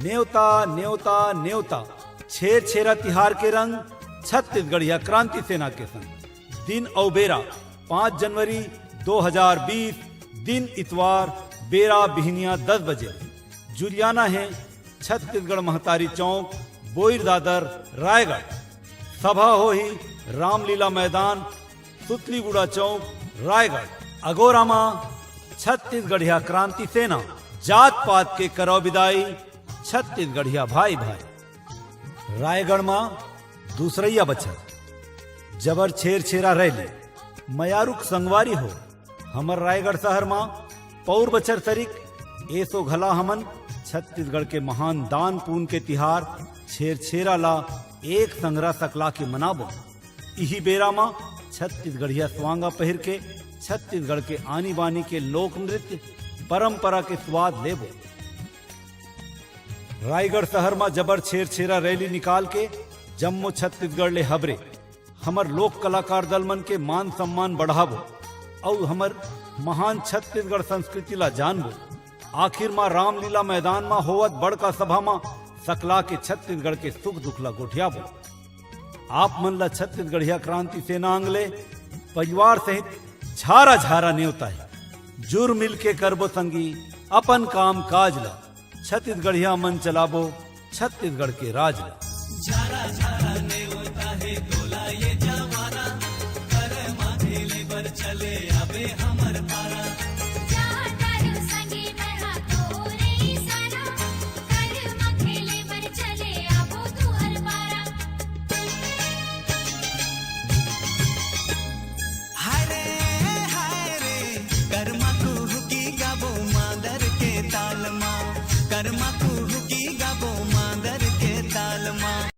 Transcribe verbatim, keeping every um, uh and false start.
नेवता, नेवता, नेवता। छेरछेरा तिहार के रंग छत्तीसगढ़िया क्रांति सेना के संग। दिन अउ बेरा पाँच जनवरी दो हजार बीस, दिन इतवार, बेरा बिहनिया दस बजे। जुरियाना हे छत्तीसगढ़ महतारी चौक, बोईर दादर, रायगढ़। सभा होही रामलीला मैदान, सुतलीगुड़ा चौक, रायगढ़। अगोरा म छत्तीसगढ़िया क्रांति सेना, जात पात के करव बिदाई, छत्तीसगढ़िया भाई भाई। रायगढ़ म दूसरइया बछर जबर छेरछेरा रैली, मयारुक संगवारी हो। हमर रायगढ़ शहर म पौर बछर सरिक, एसो घला हमन छत्तीसगढ़ के महान दान पुन के तिहार छेरछेरा ला एक संघरा सकला के मनाबो। इही बेरा म छत्तीसगढ़िया स्वांगा पहिर के छत्तीसगढ़ के आनी बानी के लोक नृत्य परंपरा के स्वाद लेबो। रायगढ़ शहर म जबर छेरछेरा रैली निकाल के जम्मो छत्तीसगढ़ ले हबरे हमर लोक कलाकार दल मन के मान सम्मान बढ़ाबो अउ हमर महान छत्तीसगढ़ संस्कृति ला जानबो। आखिर म रामलीला मैदान म होवत बड़का सभा म सकला के छत्तीसगढ़ के सुख दुख ला गोठियाबो। आप मन ला छत्तीसगढ़िया क्रांति सेना अंग ले परिवार सहित झारा झारा नेवता हे। जुर मिल के करबो संगी अपन काम काज ला। छत्तीसगढ़िया मन चलाबो छत्तीसगढ़ के राज ला। झारा झारा नेवता हे तोला ये जवारा, कर माथे ले बर चले आबे हमर पारा। जा डारू संगी मैं हा तोरे इशारा, कर माथे ले बर चले आबो तुहर पारा। हाय रे, हाय रे, करमा कुहुकी गाबो मांदर के ताल मा, करमा कुहुकी गाबो मांदर के ताल मा।